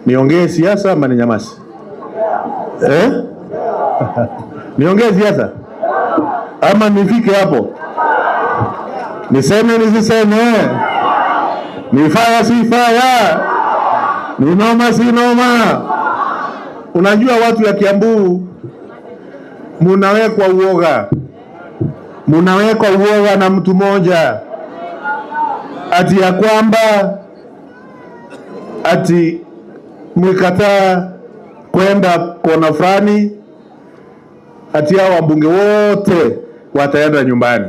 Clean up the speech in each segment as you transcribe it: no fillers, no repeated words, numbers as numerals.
Niongee siasa ama ninyamaze? Eh? Niongee siasa ama nifike hapo? Niseme nisiseme? Ni fire si fire? Ni noma si noma? Unajua watu ya Kiambu munawekwa uoga, munawekwa uoga na mtu mmoja ati ya kwamba ati mlikataa kwenda kona fulani, ati hao wabunge wote wataenda nyumbani.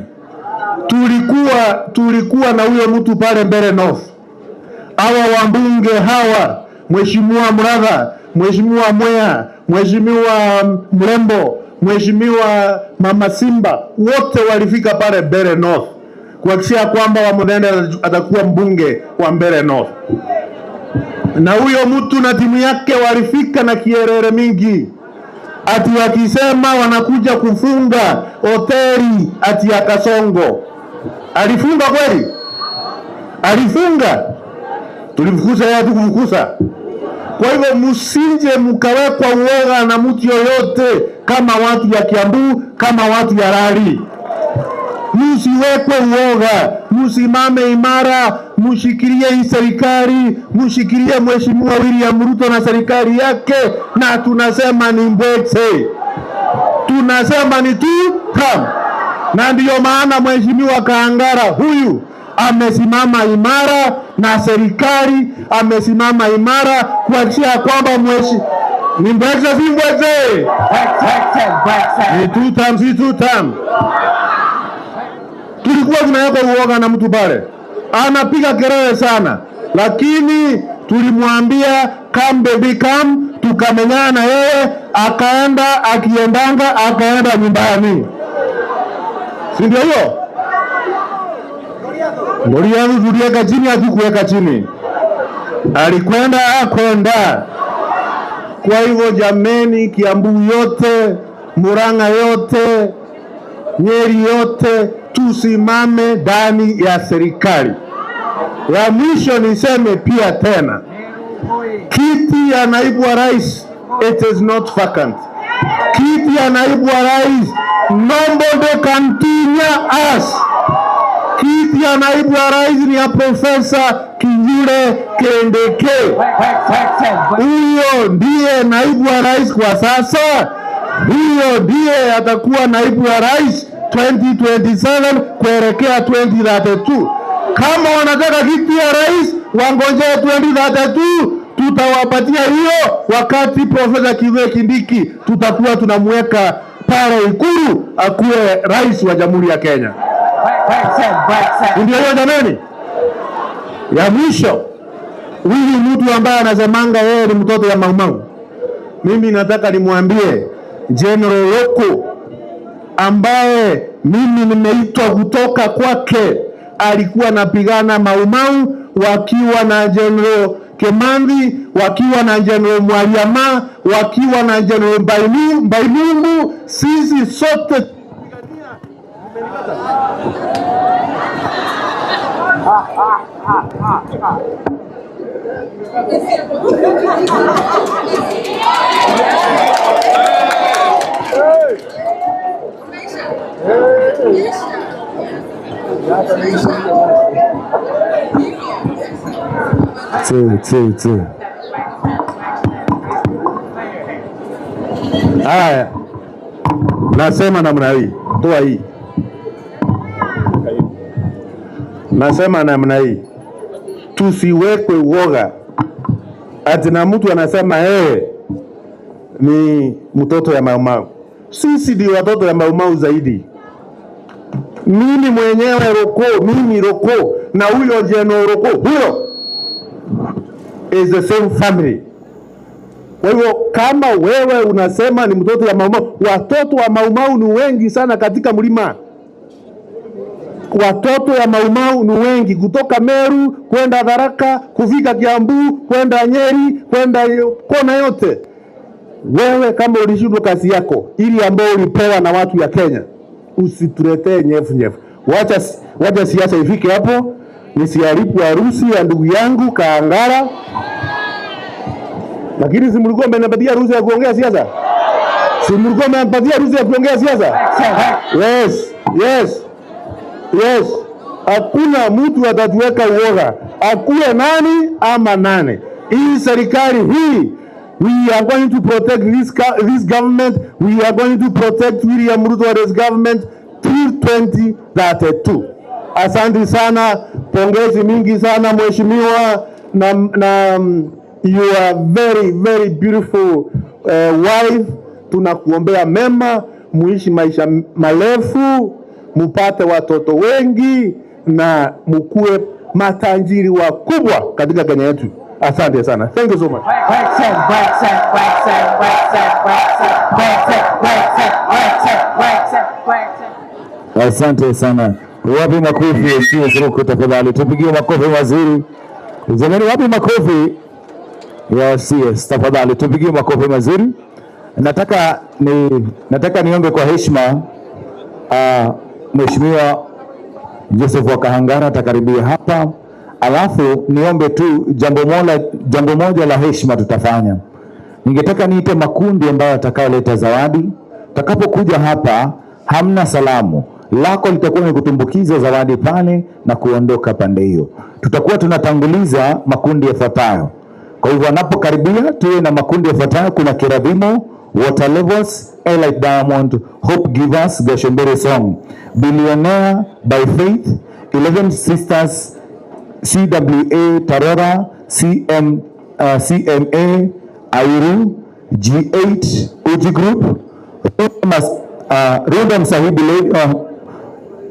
Tulikuwa na huyo mtu pale Mbeere North, hawa wabunge hawa, Mheshimiwa Muratha, Mheshimiwa Mwea, Mheshimiwa Mrembo, Mheshimiwa Mama Simba, wote walifika pale Mbeere North kuhakikisha kwamba Wamuthende atakuwa mbunge wa Mbeere North. Na huyo mtu na timu yake walifika na kierere mingi, ati wakisema wanakuja kufunga hoteli ati ya Kasongo. Alifunga kweli? Alifunga? Tulimfukuza yeye, hatukumfukuza? Kwa hivyo msije mkawekwa uoga na mtu yoyote, kama watu ya Kiambu, kama watu ya Lari. Msiwekwe uoga, msimame imara, mshikilie hii serikali, mshikilie Mheshimiwa William Ruto na serikali yake, na tunasema ni mbwekse, tunasema ni two term, na ndiyo maana Mheshimiwa Kaangara huyu amesimama imara na serikali amesimama imara kuhakikisha kwamba mweshi ni mbwekse, si mbwekse, ni two term, si two term. Tulikuwa tunaweka uoga na mtu pale anapiga kelele sana, lakini tulimwambia come baby come, tukamenyana na yeye, akaenda akiendanga, akaenda nyumbani, si ndio hiyo? Goliathu tuliweka chini, hatukuweka chini, alikwenda akwenda. Kwa hivyo jameni, Kiambu yote, Murang'a yote, Nyeri yote, tusimame ndani ya serikali. Ya mwisho niseme pia tena, kiti ya naibu wa rais, it is not vacant. Kiti ya naibu wa rais, nobody can tunya us. Kiti ya naibu wa rais ni ya Profesa Kithure Kindiki. Huyo ndiye naibu wa rais kwa sasa, huyo ndiye atakuwa naibu wa rais 2027 kuelekea 2032. Kama wanataka kiti ya rais wangojee 2032, tutawapatia hiyo wakati Profesa Kithure Kindiki tutakuwa tunamweka pale Ikulu akuwe rais wa Jamhuri ya Kenya. Ndio hiyo jameni. Ya mwisho, huyu mtu ambaye anasemanga yeye ni mtoto ya Maumau, mimi nataka nimwambie General Loko ambaye mimi nimeitwa kutoka kwake, alikuwa anapigana Maumau wakiwa na General Kimanthi, wakiwa na General Mwariama, wakiwa na General Mbailungu. Sisi sote Two, two, two. Haya, nasema namna hii, toa hii. Nasema namna hii, tusiwekwe uoga ati na mtu anasema yeye ni mtoto ya Maumau. Sisi ndio watoto ya Maumau zaidi. Mimi mwenyewe Roko, mimi Roko na huyo Jeno Roko huyo is the same family. Kwa hivyo kama wewe unasema ni mtoto ya Maumau, watoto wa Maumau ni wengi sana katika mlima. Watoto wa Maumau ni wengi, kutoka Meru kwenda Tharaka, kufika Kiambu, kwenda Nyeri, kwenda kona yote. Wewe kama ulishindwa kazi yako ili ambayo ulipewa na watu ya Kenya, usituletee nyefu nyefu. Wacha siasa ifike hapo, nisiharibu harusi ya ndugu yangu Kaangara. Lakini si mlikuwa mmenipatia ruhusa ya kuongea siasa? Si mlikuwa mmenipatia ruhusa ya kuongea siasa? Yes. Hakuna mtu atatuweka uoga, akuwe nani ama nani. Hii serikali hii, we are going to protect this government. We are going to protect William Ruto and his government till 2032. Asante sana, pongezi mingi sana mheshimiwa, na you are very very beautiful wife. Tunakuombea mema, muishi maisha marefu, mupate watoto wengi na mukue matajiri wakubwa katika Kenya yetu. Asante sana. Thank you so much. Wax wax wax wax wax wax wax wax. Asante sana. Wapi makofi CS Ruku tafadhali, tupigie makofi mazuri. Jamani, wapi makofi ya CS tafadhali, tupigie makofi mazuri. Nataka niombe kwa heshima Mheshimiwa Joseph Wakahangara atakaribia hapa, alafu niombe tu jambo moja la heshima tutafanya. Ningetaka niite makundi ambayo atakayoleta zawadi. Takapokuja hapa, hamna salamu, lako litakuwa ni kutumbukiza zawadi pale na kuondoka pande hiyo. Tutakuwa tunatanguliza makundi yafuatayo. Kwa hivyo wanapokaribia, tuwe na makundi yafuatayo. Kuna Kiradhimo, Water Levels, Elite Diamond, Hope Givers, Gashombere Song, Billionaire by Faith, 11 Sisters, CWA Tarora, CMA Airu, G8 Uji Group, Runda Msahibi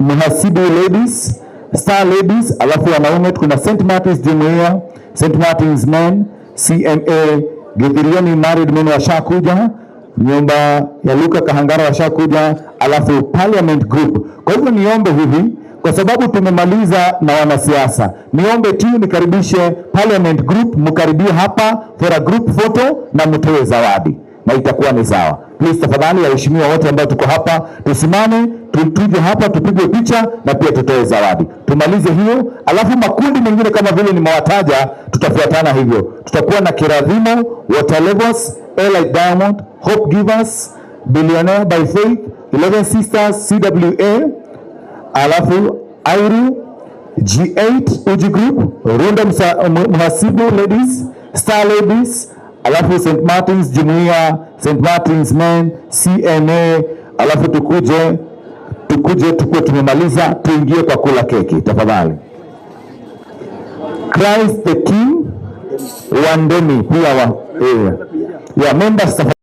Mhasibu Ladies, Star Ladies, alafu wanaume kuna St. Martin's Jumuiya, St. Martin's Men, CMA Githirioni Married Men washakuja, nyumba ya Luka Kahangara washakuja, alafu Parliament Group. Kwa hivyo niombe hivi, kwa sababu tumemaliza na wanasiasa, niombe tu nikaribishe Parliament Group, mkaribie hapa for a group photo na mtoe zawadi na itakuwa ni sawa. Please tafadhali, waheshimiwa wote ambao tuko hapa tusimame, tuje hapa tupige picha na pia tutoe zawadi. Tumalize hiyo, alafu makundi mengine kama vile nimewataja tutafuatana hivyo. Tutakuwa na Kiradhimo, Water Levels, Elite Diamond, Hope Givers, Billionaire by Faith, 11 Sisters, CWA, alafu Airu, G8 Uji Group, Runda Mhasibu Ladies, Star Ladies, alafu St. Martin's Jumuiya, St. Martin's Men, CMA, alafu tukuje tukuwe tumemaliza, tuingie kwa kula keki tafadhali. Christ the King Wandemi pia wa yeah, members tafadhali.